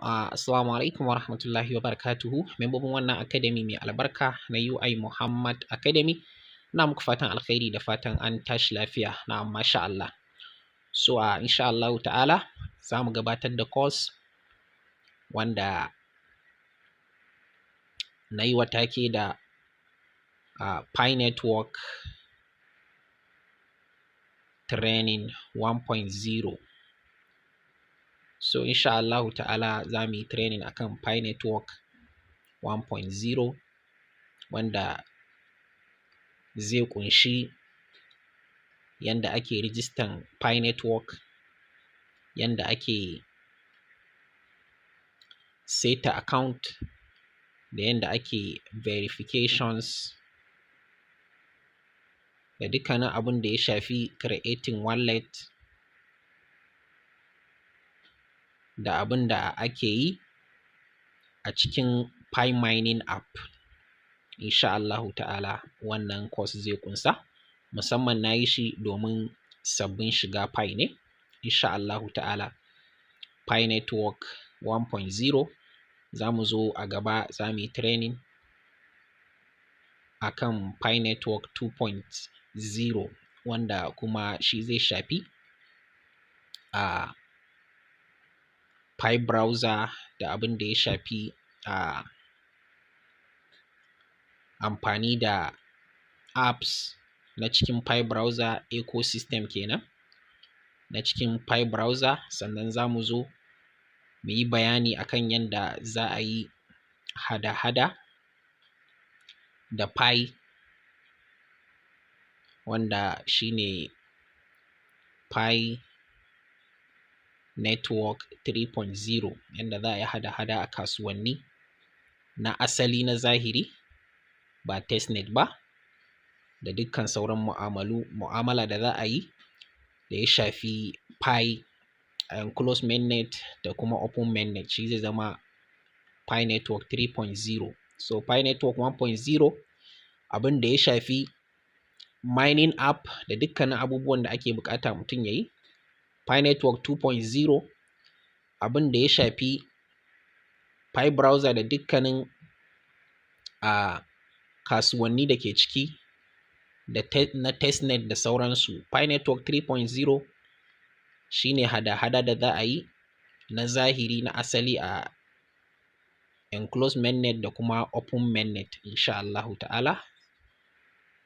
Assalamu alaikum wa rahmatullahi wa barakatuhu. Membobin wannan academy mai albarka na UI Muhammad Academy, ina muku fatan alkhairi da fatan an tashi lafiya. Na'am, masha Allah. So insha Allahu ta'ala za mu gabatar da course wanda na yi wa take da Pi Network Training 1.0. So insha Allahu ta'ala za mu yi training akan Pi Network 1.0 wanda zai ƙunshi yanda ake rijistan Pi Network, yanda ake saita account, da yanda ake verifications, da dukkanin abun da ya shafi creating wallet, da abun da ake yi a cikin Pi mining app. Insha Allahu ta'ala wannan course zai ƙunsa, musamman na yi shi domin sabbin shiga Pi ne. Insha Allahu ta'ala Pi Network 1.0 za mu zo a gaba, za mu yi training akan Pi Network 2.0 wanda kuma shi zai shafi Pi browser da abin da ya shafi amfani da apps na cikin Pi browser, ecosystem kenan na cikin Pi browser. Sannan za mu zo mu yi bayani akan yanda za a yi hada-hada da Pi, wanda shine Pi Network 3.0, yanda za a yi hada-hada a kasuwanni na asali na zahiri ba testnet ba, da dukkan sauran mu'amala da za a yi da ya shafi Pi closed mainnet da kuma open mainnet. Shi zai zama Pi Network 3.0. So Pi Network 1.0 abin da ya shafi mining app da dukkanin abubuwan da ake buƙata mutum ya yi. Pi Network 2.0 abin da ya shafi Pi browser da dukkanin kasuwanni da ke ciki da na testnet da sauransu. Pi Network 3.0 shine hada-hada da za a yi na zahiri na asali a enclosed mainnet da kuma open mainnet. Insha Allahu ta'ala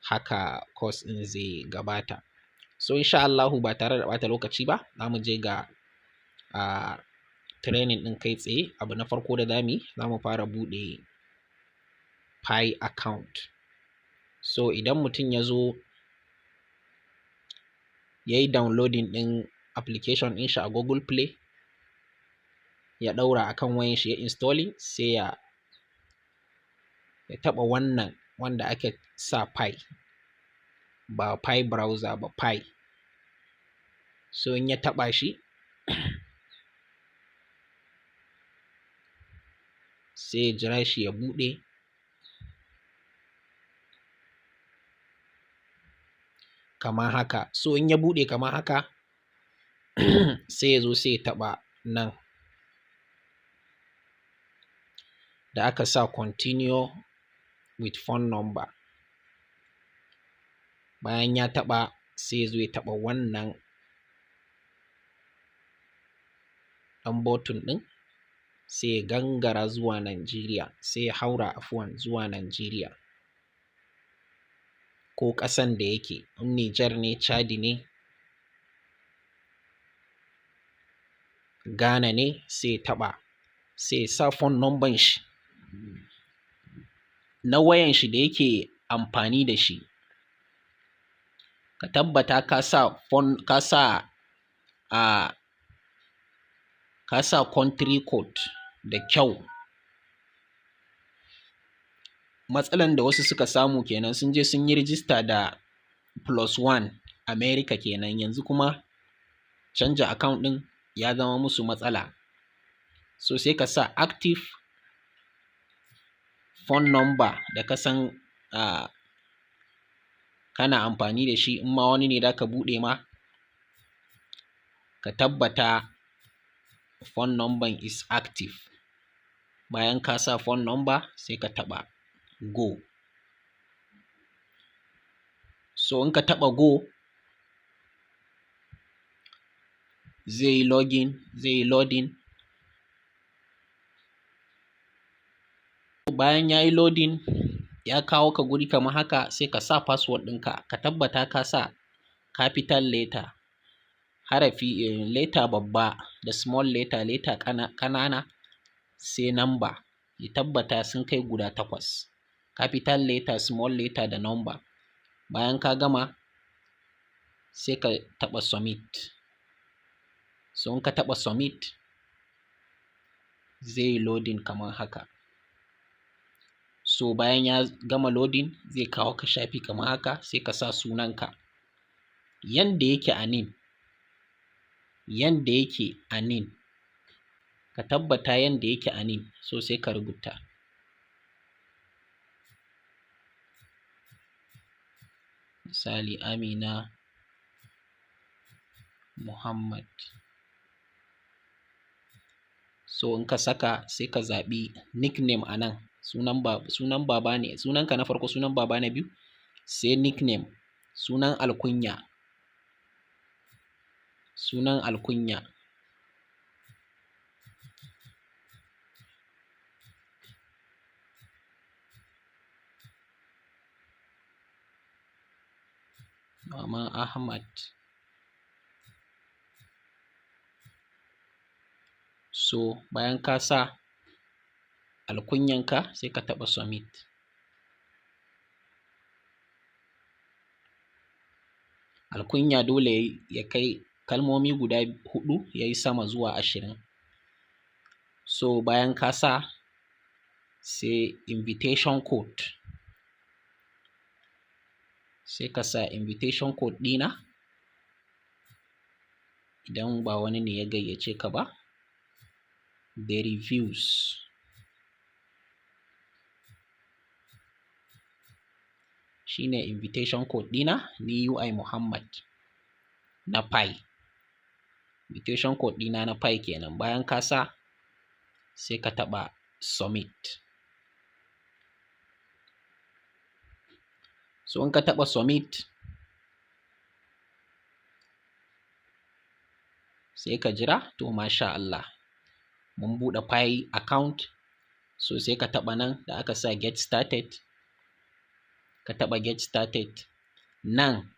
haka course ɗin zai gabata. So insha Allahu ba tare da ɓata lokaci ba, za mu je ga training ɗin kai tsaye. Abu na farko da za mu yi, za mu fara buɗe Pi account. So idan mutum ya zo ya yi downloading ɗin application ɗin shi a Google Play, ya ɗaura a kan wayan shi, ya installing, sai ya taɓa wannan wanda aka sa Pi, ba Pi browser ba, Pi. So in ya taɓa shi, sai ya jira shi ya buɗe. Kamar haka. So in ya buɗe kamar haka, sai ya zo sai ya taɓa nan da aka sa "Continue with phone number". Bayan ya taɓa, sai ya zo ya taɓa wannan ɗan button ɗin, sai ya gangara zuwa Nigeria, sai ya haura, afuwan, zuwa Nigeria ko ƙasan da yake, in Niger ne, Chadi ne, Ghana ne, sai ya taɓa, sai ya sa phone number shi na wayan shi da yake amfani da shi. Ka tabbata ka sa phone, ka sa country code da kyau. Matsalan da wasu suka samu kenan, sun je sun yi rijista da +1, America kenan, yanzu kuma canja account ɗin ya zama musu matsala. So sai ka sa active phone number da ka san kana amfani da shi. In ma wani ne za ka buɗe ma, ka tabbata Phone number is active. Bayan ka sa phone number, sai ka taɓa go. So in ka taɓa go, zai yi login, zai yi loading. Bayan ya yi loading, ya kawo ka guri kamar haka, sai ka sa password ɗinka. Ka tabbata ka sa capital letter, harafi letter babba da small letter, letter ƙanana, sai number. Ya tabbata sun kai guda takwas. Capital letter, small letter da number. Bayan ka gama, sai ka taɓa submit. So in ka taɓa submit, zai yi loading kamar haka. So bayan ya gama loading, zai kawo ka shafi kamar haka, sai ka sa sunanka yanda yake a NIN, yanda yake a NIN. Ka tabbata yanda yake a NIN. So sai ka rubuta misali Amina Muhammad. So in ka saka, sai ka zaɓi nickname a nan. Sunan baba ne, sunanka na farko, sunan baba na biyu, sai nickname, sunan alkunya, sunan alkunya. Maman Ahmad. So bayan ka sa alkunyanka, sai ka taɓa submit. Alkunya dole ya kai kalmomi guda huɗu ya yi sama zuwa 20. So bayan ka sa, sai invitation code. Sai ka sa invitation code ɗina idan ba wani ne ya gayyace ka ba. The reviews. Shine invitation code ɗina, ni UI Muhammad na Pi. Invitation code ɗina na Pi kenan. Bayan ka sa, sai ka taɓa submit. So in ka taɓa submit, sai ka jira. To, masha Allah, mun buɗe Pi account. So sai ka taɓa nan da aka sa get started. Ka taɓa get started. Nan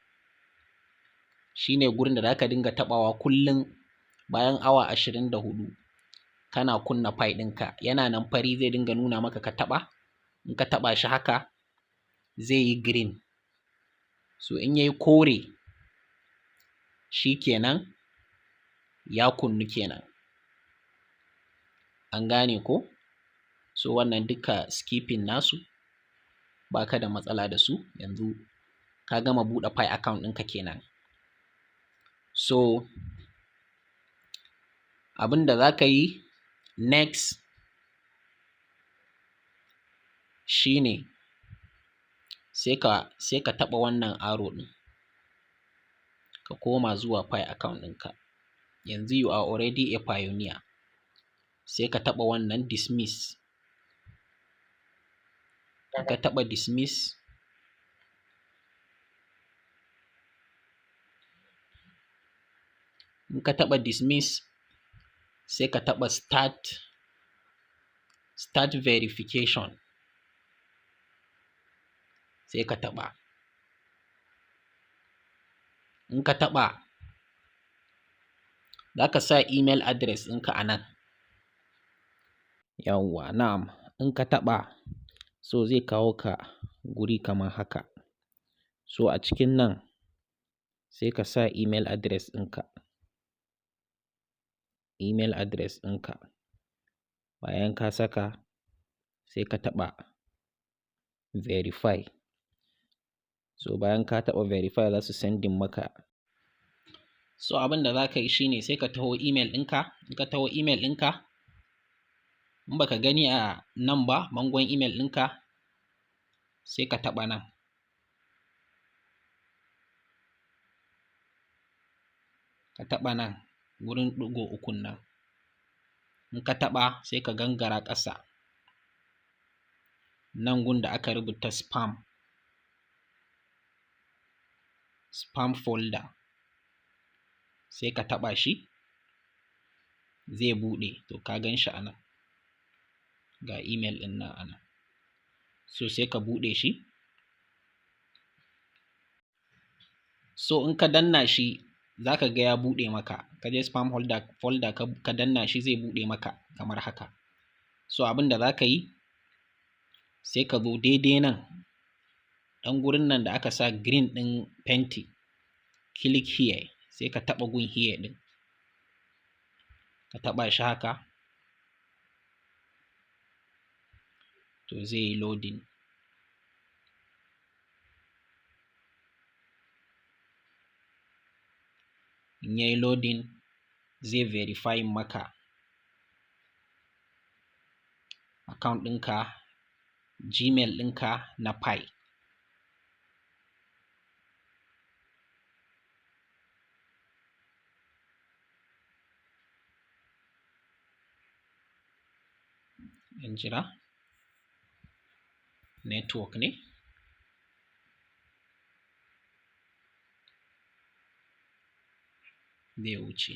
shine gurin da zaka dinga taɓawa kullum bayan awa 24 kana kunna Pi ɗinka. Yana nan fari, zai dinga nuna maka ka taɓa. In ka taɓa shi haka, zai yi green. So in yayi kore, shi kenan, ya kunnu kenan. An gane ko? So wannan duka skipping nasu, baka da matsala da su. Yanzu ka gama buɗe Pi account ɗinka kenan. So abin da za ka yi next shine sai ka taɓa wannan arrow ɗin, ka koma zuwa Pi account ɗinka. Yanzu you are already a pioneer. Sai ka taɓa wannan dismiss. Ka taɓa dismiss, in ka taɓa dismiss, sai ka taɓa start verification. Sai ka taɓa. In ka taɓa, za ka sa email address ɗinka a nan. Yawwa, na'am. In ka taɓa, so zai kawo ka guri kamar haka. So a cikin nan sai ka sa email address ɗinka, email address ɗinka. Bayan ka saka, sai ka taɓa verify. So bayan ka taɓa verify, za su sending maka. So abin da za ka yi shine sai ka taho email ɗinka. In ka taho email ɗinka, in baka gani a nan ba, bangon email ɗinka, sai ka taɓa nan. Ka taɓa nan wurin ɗigo ukun nan. In ka taɓa, sai ka gangara ƙasa nan gun da aka rubuta spam folder, sai ka taɓa shi, zai buɗe. To, ka gan shi a nan, ga email ɗin nan a nan. So sai ka buɗe shi. So in ka danna shi, za ka ga ya buɗe maka. Ka je spam folder ka danna shi, zai buɗe maka kamar haka. So abin da za ka yi, sai ka zo daidai nan ɗan gurin nan da aka sa green ɗin fenti, "click here", sai ka taɓa gun "here" ɗin, ka taɓa shi haka. To, zai yi loading. In yayi loading, zai verify maka account ɗinka, Gmail ɗinka na Pi. In jira, network ne. Zai wuce.